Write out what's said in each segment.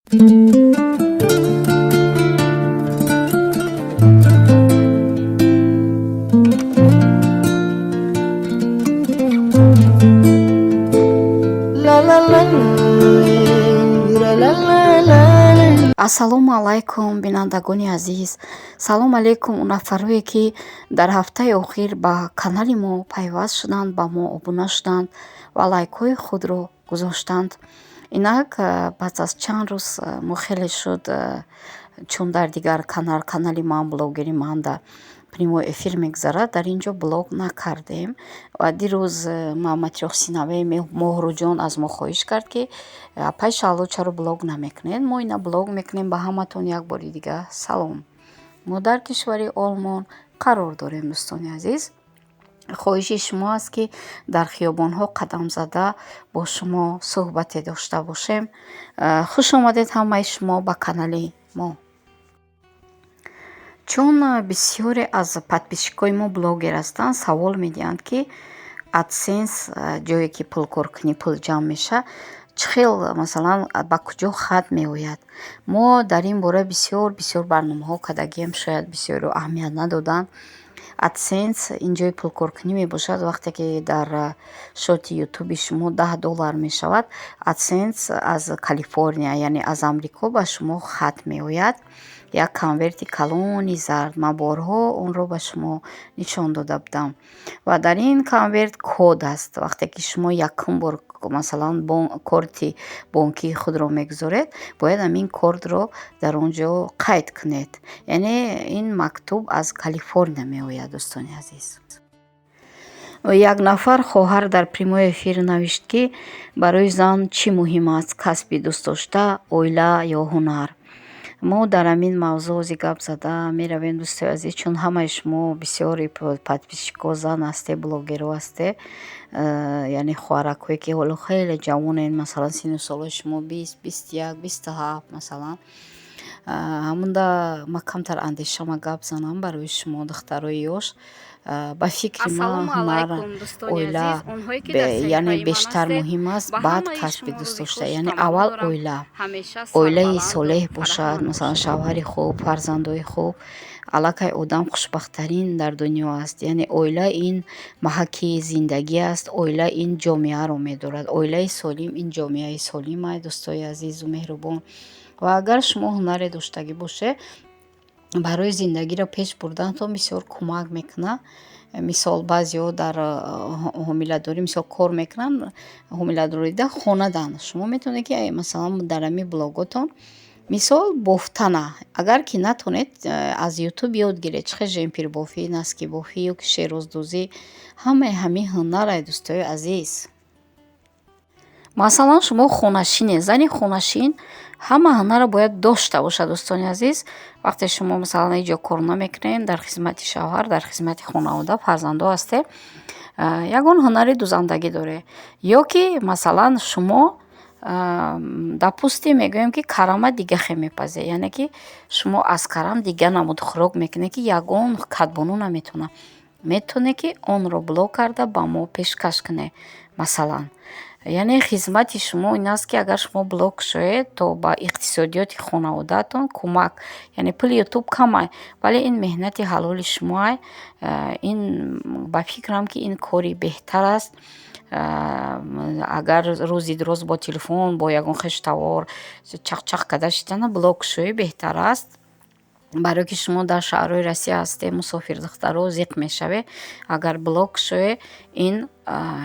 Ассалому алайкум, бинандагони азиз. Салом алейкум он нафарое, ки дар ҳафтаи охир ба канали мо пайваст шуданд, ба мо обуна шуданд ва лайкҳои худро гузоштанд. Инак, пас аз чанд рӯз мо хеле шуд, чун дар дигар канал, канали ман, блогери ман, да прямой эфир мегузарад, дар ин ҷо блог накардем. Ва дирӯз Муҳаммадшоҳ Синаве Моҳрӯҷон аз мо хоҳиш кард, ки апай Шаҳло, чаро блог намекунед? Мо ина блог мекунем. Ба ҳаматон як бори дига салом. Мо дар кишвари Олмон қарор дорем, дӯстони азиз. Хоҳиши шумо аст, ки дар хиёбонҳо қадам зада бо шумо суҳбате дошта бошем. Хуш омадед ҳамаи шумо ба канали мо. Чун бисёре аз подписчикои мо блогер ҳастанд, савол медиҳанд, ки AdSense, ҷое ки пул кор кунӣ, пул ҷамъ меша, чӣ хел, масалан, ба куҷо хат меояд. Мо дар ин бора бисёр бисёр барномаҳо кардагием, шояд бисёриҳо аҳамият надоданд. AdSense ин ҷои пулкоркунӣ мебошад. Вақте ки дар счёти Ютуби шумо 10 доллар мешавад, AdSense аз Калифорния, яъне аз Амрико, ба шумо хат меояд, як конверти калони зард. Ман борҳо онро ба шумо нишон дода будам. Ва дар ин конверт код аст. Вақте ки шумо якум бор, масалан, корти бонкии худро мегузоред, бояд ҳамин кодро дар он ҷо қайд кунед. Яъне ин мактуб аз Калифорния меояд, дӯстони азиз. Як нафар хоҳар дар прямой эфир навишт, ки барои зан чӣ муҳим аст: касби дӯстдошта, оила ё ҳунар? Мо дар ҳамин мавзӯъ ози гап зада меравем, дӯстои азиз, чун ҳамаи шумо бисёри подписчикҳо зан ҳасте, блогерҳо ҳасте, яъне хоҳаракҳое, ки ҳоло хеле ҷавонен, масалан, сину солҳои шумо 20, 21, 27, масалан. Ҳамунда ма камтар андешама гап занам барои шумо, духтарои ёш. Ба фикри ман, ҳунар, оила, яъне бештар муҳим аст, баъд касби дӯстдошта. Яъне аввал оила, оилаи солеҳ бошад, масалан, шавҳари хуб, фарзандои хуб, аллакай одам хушбахттарин дар дунё аст. Яъне оила ин маҳаки зиндагӣ аст, оила ин ҷомеаро медорад. Оилаи солим ин ҷомеаи солим аст, дӯстои азизу меҳрубон. Ва агар шумо ҳунаре доштагӣ бошед, барои зиндагиро пеш бурданатон бисёр кӯмак мекунад. Мисол, баъзеҳо дар ҳомиладорӣ, мисол, кор мекунанд, ҳомиладорида хонаданд. Шумо метавонед, ки, масалан, дар ҳамин блоготон, мисол, бофтана, агар ки натонед, аз Ютуб ёд гиред, чӣ хел жемпербофӣ, носкибофӣ ё ки шероздӯзӣ. Ҳамаи ҳамин ҳунарай, дӯстои азиз. Масалан, шумо хонашинед. Зани хонашин ҳама ҳунарро бояд дошта бошад, дӯстони азиз. Вақте шумо, масалан, ҳеҷ ҷо кор намекунед, дар хизмати шавҳар, дар хизмати хонавода, фарзандҳо ҳастед, ягон ҳунари дузандагӣ доред ё ки, масалан, шумо, допустим, мегӯем, ки карама дига хел мепазед, яъне ки шумо аз карам дига намуд хӯрок мекунед, ки ягон кадбону наметавонад, метавонед, ки онро блог карда ба мо пешкаш кунед, масалан. Яъне хизмати шумо ин аст, ки агар шумо блог кушоед, то ба иқтисодиёти хонаводаатон кӯмак. Яъне пули Ютуб камай, вале ин меҳнати ҳалоли шумоай. Ин, ба фикрам, ки ин кори беҳтар аст. Агар рӯзи дуроз бо телефон, бо ягон хештавор чақчақ карда шитана, блог кушоӣ беҳтар аст, барое ки шумо дар шаҳрҳои Россия ҳастед, мусофирдухтаро зиқ мешавед. Агар блог кушоед, ин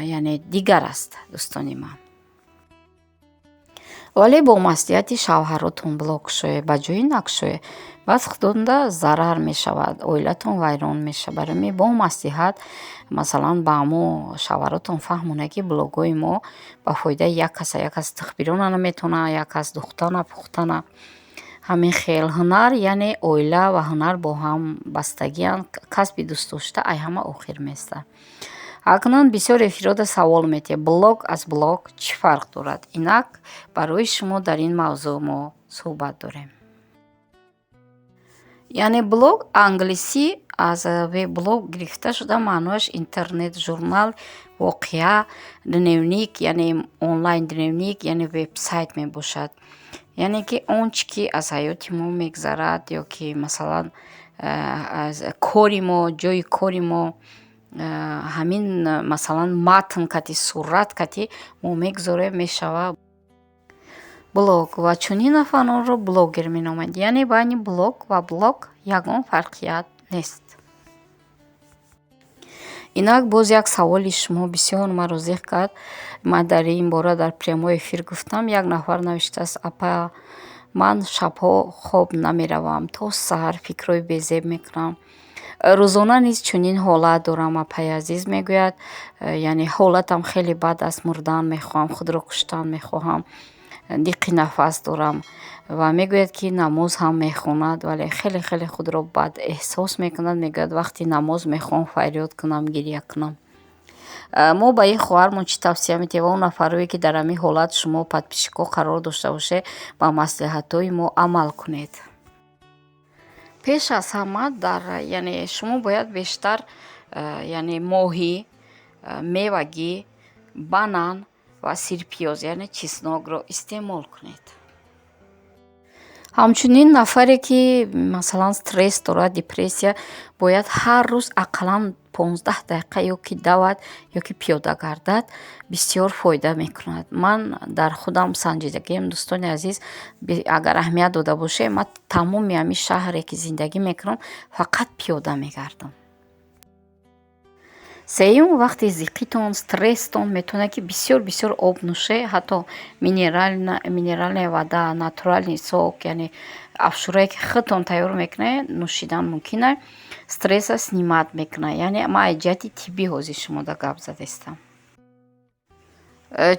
яъне дигар аст, дӯстони ман. Вале бо маслиҳати шавҳаротон блог кушоед, ба ҷои накушоед, баъд худонда зарар мешавад, оилатон вайрон мешавад. Барои ҳамин бо маслиҳат, масалан, ба ҳамо шавҳаротон фаҳмонед, ки блогҳои мо ба фоидаи як каса, як кас тухбирона наметавонад, як кас духтана, пухтана. Ҳамин хел ҳунар, яъне оила ва ҳунар бо ҳам бастагианд. Касби дӯстдошта ай ҳама охир меистад. Акнун бисёр эфирода савол метиҳед: блог аз блок чӣ фарқ дорад? Инак, барои шумо дар ин мавзӯъ мо суҳбат дорем. Яъне блог англисӣ аз веб-блог гирифта шуда, маънояш интернет журнал, воқеа, дневник, яъне онлайн дневник, яъне вебсайт мебошад. Яъне ки он чӣ ки аз ҳаёти мо мегзарад ё ки, масалан, аз кори мо, ҷойи кори мо, ҳамин, масалан, матн кати, сурат кати мо мегузорем, мешавад блог ва чунин нафаронро блогер меноманд. Яъне байни блог ва блок ягон фарқият нест. Инак, боз як саволи шумо бисёр маро зиқ кард. Ман дар ин бора дар прямой эфир гуфтам. Як нафар навиштааст: «Апа, ман шабҳо хоб намеравам, то саҳар фикрҳои безеб мекунам. Рӯзона низ чунин ҳолат дорам, апаи азиз», мегӯяд. Яъне ҳолатам хеле бад аст, мурдан мехоҳам, худро куштан мехоҳам, диққи нафас дорам. Ва мегӯяд, ки намоз ҳам мехонад, вале хеле хеле худро бад эҳсос мекунад. Мегӯяд, вақти намоз мехоҳам фарёд кунам, гиря кунам. Мо ба ин хоҳармон чӣ тавсия медиҳем? Ва он нафарое, ки дар ҳамин ҳолат шумо, подписчикҳо, қарор дошта бошед, ба маслиҳатҳои мо амал кунед. Пеш аз ҳама дар, яъне, шумо бояд бештар, яъне, моҳӣ, мевагӣ, банан ва сирпиёз, яъне чеснокро истеъмол кунед. Ҳамчунин нафаре, ки, масалан, стресс дорад, депрессия, бояд ҳар рӯз ақаллан 15 дақиқа ё ки давад, ё ки пиёда гардад, бисёр фоида мекунад. Ман дар худам санҷидагиам, дӯстони азиз, агар аҳамият дода бошед, ман тамоми ҳамин шаҳре, ки зиндагӣ мекунам, фақат пиёда мегардам. Сеюм, вақти зиқитон, стресстон, метавонед, ки бисёр бисёр об нӯшед, ҳатто минеральная вода, натуральный сок, яъне афшурае, ки худтон тайёр мекунед, нӯшидан мумкин аст. Стресса снимать мекунад. Яъне ман аз ҷиҳати тиббӣ ҳозир шумода гап задаистам.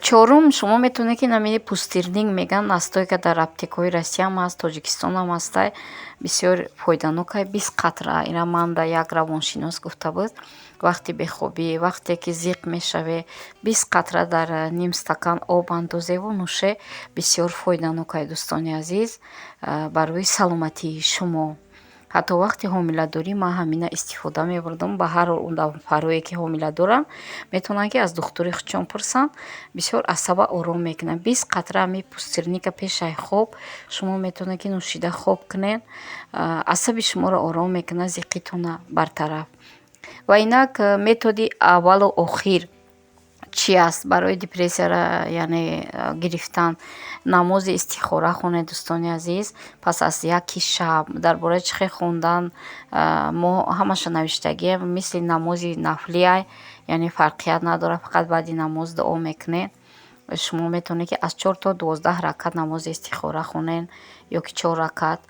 Чорум, шумо метавонед, ки намини пустырник мегӯянд, настойка, дар аптекаҳои Россияам ҳаст, Тоҷикистонам ҳастай, бисёр фоиданок ай. 20 қатра, ина ман да як равоншинос гуфта буд: вақти бехобӣ, вақте ки зиқ мешавед, 20 қатра дар ним стакан об андозеву нӯше, бисёр фоиданок ай, дӯстони азиз, барои саломатии шумо. Ҳатто вақти ҳомиладорӣ ман ҳамина истифода мебурдам. Ба ҳар нафарое, ки ҳомила доранд, метавонанд, ки аз духтури худшон пурсанд. Бисёр асаба ором мекунад. 20 қатра ҳамин пустырника пешаи хоб шумо метавонед, ки нӯшида хоб кунед, асаби шуморо ором мекунад, зиқитона бартараф. Ва инак, методи аввалу охир чӣ аст барои депрессияра, яъне, гирифтан? Намози истихора хонед, дӯстони азиз, пас аз яки шаб. Дар бораи чӣ хел хондан мо ҳамаша навиштагием. Мисли намози нафлиай, яъне фарқият надорад, фақат баъди намоз дуо мекунед. Шумо метавонед, ки аз 4 то 12 ракат намози истихора хонед ё ки чор ракат.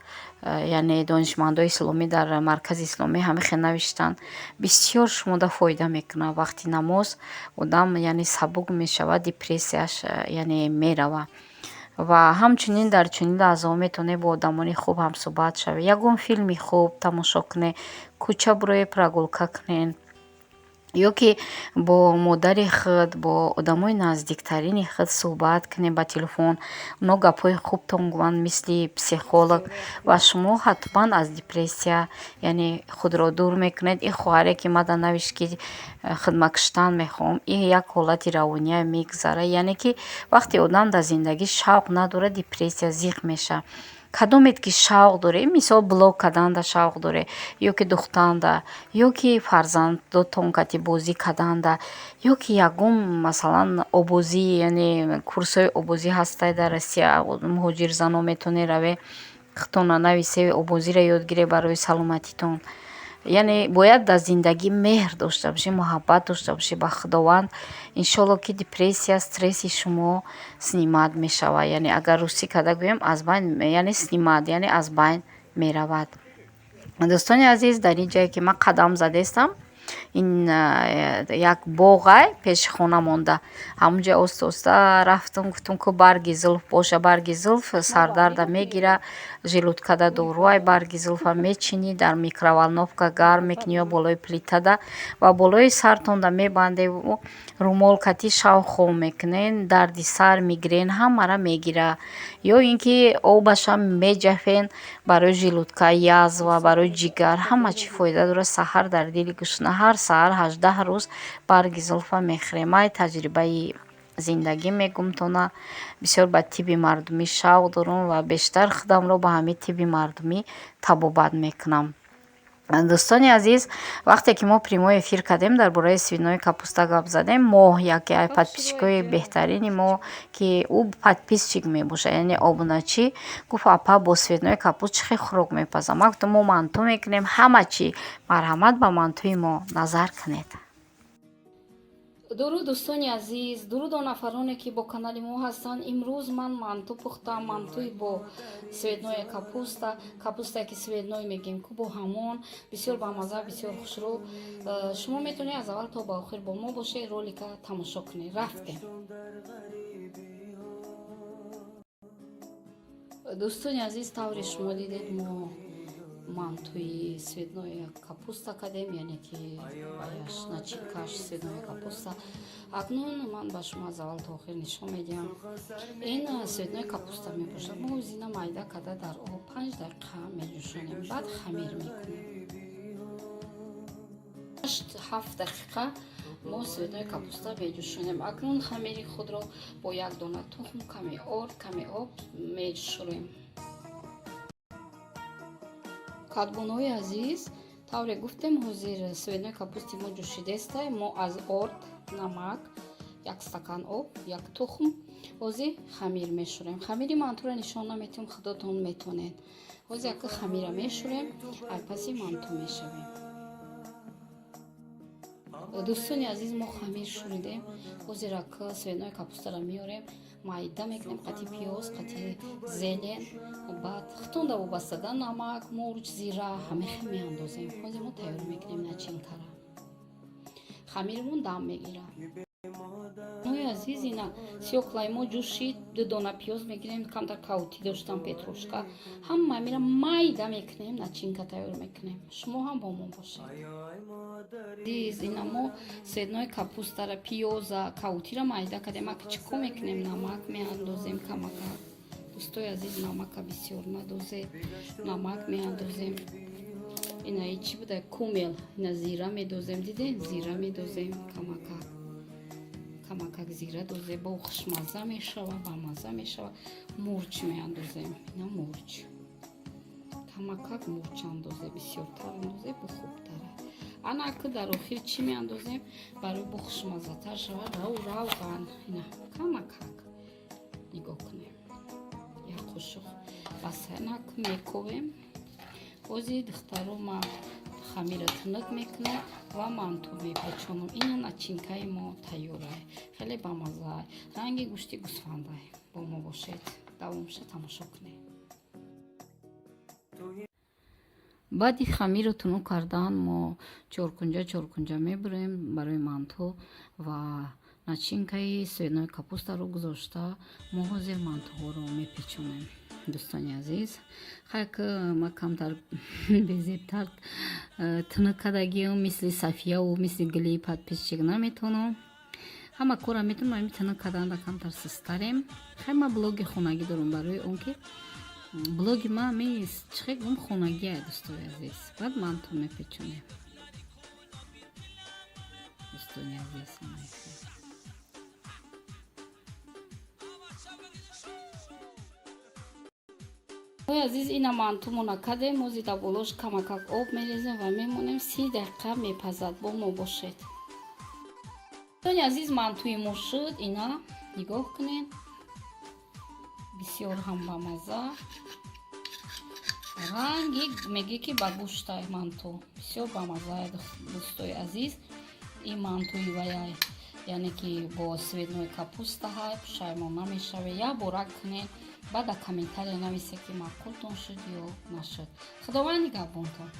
Яъне донишмандои исломӣ дар маркази исломӣ ҳамин хел навиштанд. Бисёр шумода фоида мекунад. Вақти намоз одам, яъне, сабук мешавад, депрессияш, яъне, меравад. Ва ҳамчунин дар чунин лаҳзаҳо метавонед бо одамони хуб ҳамсӯҳбат шавед, ягон филми хуб тамошо кунед, кӯча бироед, прогулка кунед ё ки бо модари худ, бо одамои наздиктарини худ суҳбат кунед ба телефон. Оно гапҳои хубтон гӯянд, мисли психолог, ва шумо ҳатман аз депрессия, яъне, худро дур мекунед. Ин хоҳаре, ки мада навишт, ки худма куштан мехоҳам, ин як ҳолати равония мегузарад. Яъне ки вақте одам дар зиндагӣ шавқ надорад, депрессия, зиқ мешавад. Кадомед ки шавқ доред, мисол, блог карданда шавқ доред, ё ки духтанда, ё ки фарзандотон кати бозӣ карданда, ё ки ягон, масалан, обозӣ, яъне курсҳои обозӣ ҳастай дар Россия, муҳоҷирзанон метавонед равед, худтонро нависе, обозиро ёд гиред барои саломатитон. Яъне бояд дар зиндагӣ меҳр дошта бошед, муҳаббат дошта бошед ба Худованд. Иншолло, ки депрессия, стресси шумо снимать мешавад. Яъне агар русӣ карда гӯем, аз байн, яъне снимать, яъне аз байн меравад. Дӯстони азиз, дар ин ҷое, ки ман қадам задаистам, ин як боғай пеши хона монда. Ҳамунҷо оста оста рафтам, гуфтам, ку барги зулф боша. Барги зулф сардарда мегира, желудкада доруай. Барги зулфа мечинӣ, дар микроволновка гарм мекунӣ ё болои плитада ва болои сартонда мебандеву румол кати шав хом мекунед. Дарди сар, мигрен ҳамаро мегира. Ё ин ки обашам меҷафен, барои желудка, язва, барои ҷигар, ҳама чӣ фоида дорад. Саҳар дар дили гушна ҳар саҳар 18 рӯз барги зулфа мехӯрем. Ман таҷрибаи Зиндагӣ мегумтона, бисёр ба тибби мардумӣ шавқ дорам ва бештар худамро ба ҳамин тибби мардумӣ табобат мекунам. Дӯстони азиз, вақте ки мо прямой эфир кардем, дар бораи свиной капуста гап задем, мо яке аз подписчикои беҳтарини мо, ки ӯ подписчик мебошад, яъне обуначӣ, гуфт: «Апа, бо свиной капуст чӣ хел хӯрок мепазам?» Ман гуфтам: «Мо манту мекунем, ҳама чӣ. Марҳамат, ба мантуи мо назар кунед». Дуруд, дӯстони азиз, дуруд он нафароне, ки бо канали мо ҳастанд. Имрӯз ман манту пухтам, мантуи бо цветная капуста, капустае ки цветной мегем ку, бо ҳамон. Бисёр бамаза, бисёр хушрӯ. Шумо метавонед аз аввал то ба охир бо мо бошед, ролика тамошо кунед. Рафтем. Дӯстони азиз, тавре шумо дидед, мо мантуи цветной капуста кардем, яъне ки баяш начинкаш цветной капуста. Акнун ман ба шумо аз аввал то охир нишон медиҳам. Ин цветной капуста мебошад. Мо зина майда карда дар об 5 дақиқа меҷӯшонем, баъд хамир мекунем. 7 дақиқа мо цветной капуста меҷӯшонем. Акнун хамири худро бо як дона тухм, каме орд, каме об мешӯрем. Кадбонои азиз, тавре гуфтем, ҳозир цветной капусти мо ҷӯшидестай. Мо аз орд, намак, як стакан об, як тухм ҳозир хамир мешӯрем. Хамири мантуро нишон наметиҳем, худотон метонед. Ҳозир яка хамира мешӯрем, айпаси манту мешавем. Дӯстони азиз, мо хамир шӯридем. Ҳозир ака цветной капустаро меорем, майда мекунем, қати пиёз, қати зелень, баъд худтонда вобастада намак, мурч, зира ҳамехел меандозем. Ҳозир мо тайёр мекунем начинкара, хамиримон дам мегирад. Нои азиз, ина свёклаи мо ҷӯшид. Ду дона пиёз мегирем, камтар каутӣ доштам, петрушка, ҳама мира майда мекунем, начинка тайёр мекунем. Шумо ҳам бо мо бошед. Азиз, ина мо цветной капустара, пиёза, каутира майда кардем. Ака чӣ кор мекунем? Намак меандозем камака. Дӯстои азиз, намака бисёр надозед. Намак меандозем. Ина чӣ буда? Кумел. Ина зира медозем, дидед? Зира медозем камакак, камакак зира дозем, бо хушмазза мешава, бамазза мешава. Мурч меандозем, ина мурч, камакак мурч андозе, бисёртар андозе, бо хубтара. Ана ака дар охир чӣ меандозем барои бо хушмаззатар шавад? Равған, ина камакак, нигоҳ кунем, як қошуқ бас. Анак мековем. Ҳозир, духтаро, ма хамира тунук мекунам ва манту мепечонам. Ина начинкаи мо тайёрай, хеле бамаззай, ранги гӯшти гӯсфандай. Бо мо бошед, давомша тамошо кунед. Баъди хамиру тунук кардан мо чоркунҷа чоркунҷа мебурем барои манту ва начинкаи цветной капустаро гузошта, мо ҳозир мантуҳоро мепечонем. Дӯстони азиз, хайк, ма камтар безебтар тунук кардагиам, мисли Сафияву мисли Гулии подписчик наметавонам. Ҳама кора метавонам, ами тунук карданда камтар сустарем. Хай, ма блоги хонагӣ дорам, барои он ки блоги ма ми чихе гум хонагия. Дӯстои азиз, баъд манту мепечонем. Дӯстони азиз, азиз, ина мантумона кардем. Ҳозир дар болош камакак об мерезем ва мемонем, 30 дақиқа мепазад. Бо мо бошед. Дӯстони азиз, мантуи мо шуд. Ина нигоҳ кунед, бисёр ҳам бамазза, ранги мегӯ ки ба гӯштай манту, бисёр бамазза. Дӯстои азиз, ин мантуи ваяй, яъне ки бо цветной капуста ҳай, пушаймон намешавед. Як бора кунед, баъд дар комментария нависед, ки маъқултон шуд ё нашуд. Худованд нигаҳбонтон.